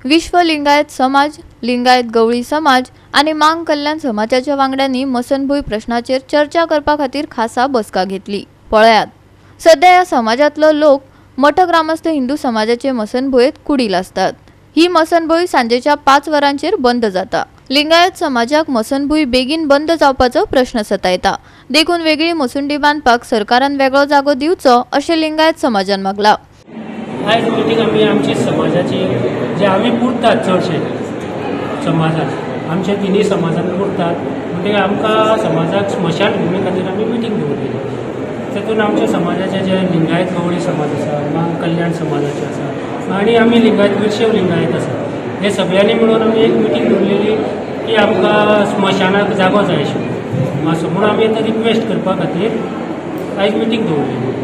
विश्व लिंगायत समाज, लिंगायत गवळी समाज आनी मांग कल्याण समाजाच्या वांगड्यांनी मसनभूंय प्रश्नाचेर चर्चा करपा खातीर खासा बसका घेतली। पळयात, सध्या ह्या समाजांतलो लोक मठग्रामस्थ हिंदू समाजाचे मसनभुंयेत कुडील आसतात। ही मसनभूंय सांजेच्या 5 वरांचेर बंद जाता। लिंगायत समाजाक मसनभूंय बेगीन बंद जावपाचो प्रश्न सतायता, देखून वेगळी मसुंडी बांदपाक सरकारान वेगळो जागो दिवचो अशें लिंगायत समाजान मागला। आयज मिटींग आमी आमची समाजाची जे आमी पुरतात चडशे समाजात आमच्या तिनूय समाजान पुरतात म्हणटकीर आमकां समाजाक स्मशान भुमी खातीर आमी मिटींग दवरलेली। तातूंत आमच्या समाजाचे जे लिंगायत गवळी समाज आसा, मांग कल्याण समाजाचे आसा आनी आमी लिंगायत विरशेव लिंगायत आसा, हे सगळ्यांनी मिळून आमी एक मिटींग दवरलेली की आमकां स्मशानाक जागो जाय आशिल्लो मातसो, म्हणून आमी आतां रिक्वेस्ट करपा खातीर आयज मिटींग दवरलेली।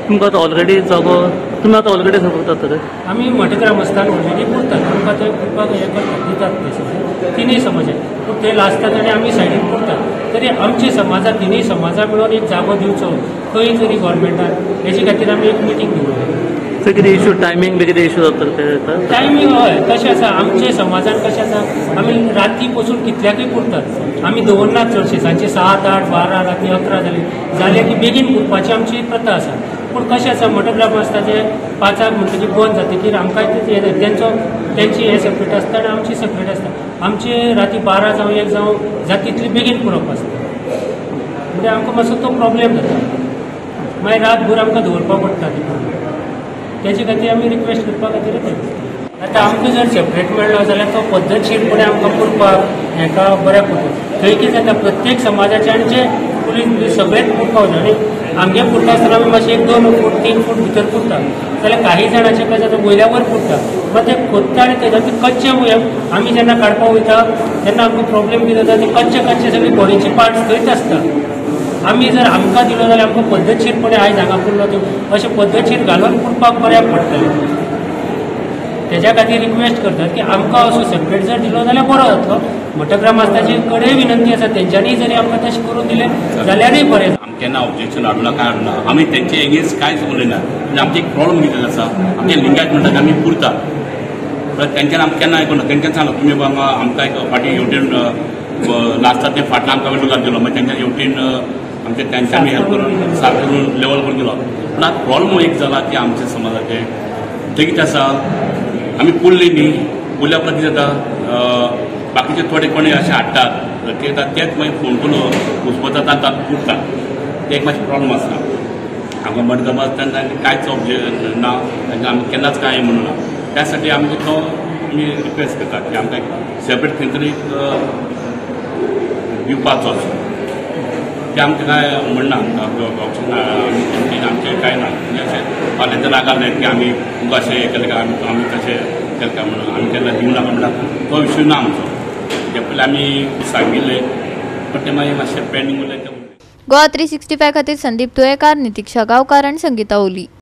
तुमकां आतां ऑलरेडी जागो तुमी आतां ऑलरेडी पुरतात तर आमी मठग्रामस्थान ऑलरेडी पुरतात, आमकां ते पुरपाक हें करतात दितात ते सगळे तिनूय समाजाक, पूण ते लासतात आनी आमी सायडीन पुरतात। तरी आमचे समाजाक तिनूय समाजा मेळून एक जागो दिवचो खंय तरी गव्हर्मेंटान, हेजे खातीर आमी एक मिटींग दवरली। थंय कितें इशू टायमींग बी कितें इशू जाता ते टायमींग हय कशें आसा आमचे समाजान कशें आसा आमी राती पसून कितल्याकूय पुरतात, आमी दवरनात चडशे सांजचे 7, 8, 12 राती 11 जाली जाल्यार की बेगीन पुरपाची आमची प्रथा आसा। पूण कशें आसा मठग्रामस्थाचे 5 म्हणटकीर बंद जातकीर आमकांय ते तेंचो तेंची हें सेपरेट आसता आनी आमची सेपरेट आसता। आमचे राती 12 जावं 1 जावं जाता तितली बेगीन पुरोवप आसता, म्हणजे आमकां मातसो तो प्रॉब्लेम जाता, मागीर रातभर आमकां दवरपाक पडटा ती, तेजे खातीर आमी रिक्वेस्ट करपा खातीर येता। आतां आमकां जर सेपरेट मेळ्ळो जाल्यार तो पद्दतशीरपणे आमकां पुरपाक हेका बऱ्याक पडटा। थंय कितें जाता प्रत्येक समाजाचे आनी जे पुलीस सगळेच पुरपाक जाय आनी आमगे पुरता आसतना आमी मातशें 1, 2 फूट 3 फूट भितर पुरता जाल्यार काही जाणांचे कशें जाता वयल्या वयर पुरता, मागीर ते खोदता आनी तेज्या ते कच्चे आमी जेन्ना काडपाक वयता तेन्ना आमकां प्रॉब्लेम कितें जाता ते कच्चे कच्चे सगळे बॉडीचे पार्ट्स थंयच आसता। आमी जर आमकां दिलो जाल्यार आमकां पद्दतशीरपणे आयज हांगा पुरलो तो अशें पद्दतशीर घालून पुरपाक बऱ्याक पडटलें। तेज्या खातीर रिक्वेस्ट करतात की आमकां असो सेपरेट जर दिलो जाल्यार बरो जातलो। मठग्रामस्थाचे कडेन विनंती आसा तेंच्यांनी जरी आमकां तशें करून दिलें जाल्यारूय बरें। केन्ना ऑब्जेक्शन हाडूं काय हाडूं ना, आमी तेंचे एगेन्स्ट कांयच उलयना। म्हणजे आमचे एक प्रॉब्लम कितें आसा आमचे लिंगायत म्हणटात आमी पुरता, तेंच्यान आमकां केन्ना आयकूना, तेंच्यान सांगलो तुमी बाबा आमकां एक फाटीं हेवटेन लासतात तें फाटल्यान आमकां लुगार दिलो, मागीर तेंच्या हेवटेन आमचे तेंच्यांनी हेल्प करून साफ करून लेवल करून दिलो। पूण आतां प्रॉब्लम एक जाला की आमच्या समाजाचे तें कितें आसा आमी पुरली न्ही, पुरल्या उपरांत कितें जाता बाकीचे थोडे कोणी अशें हाडटात ते तेच मागीर फोन करून घुसपतात आनी तातूंत पुरतात, ते एक मातशें प्रॉब्लम आसा। आमकां मडगांव कांयच ऑब्जेक्शन ना, तांकां आमी केन्नाच कांय म्हणूं ना, त्या साठी आमकां तो आमी रिक्वेस्ट करतात की आमकां सेपरेट खंय तरी दिवपाचो असो तें आमकां कांय म्हणना, आमकां ऑप्शन आमचें कांय ना। म्हणजे अशें फाल्यांच्या रागार न्हय की आमी तुमकां अशें हें केलें काय आमी तशें केलें काय म्हणून आमी केन्ना दिवं नाका म्हणटा तो इशू ना आमचो। ते पयलीं आमी सांगिल्लें पण तें मागीर मातशें पेंडींग उरलें। गोवा 365 खातीर संदीप तुयेकार, नितिक्षा गांवकार आनी संगीता ओली।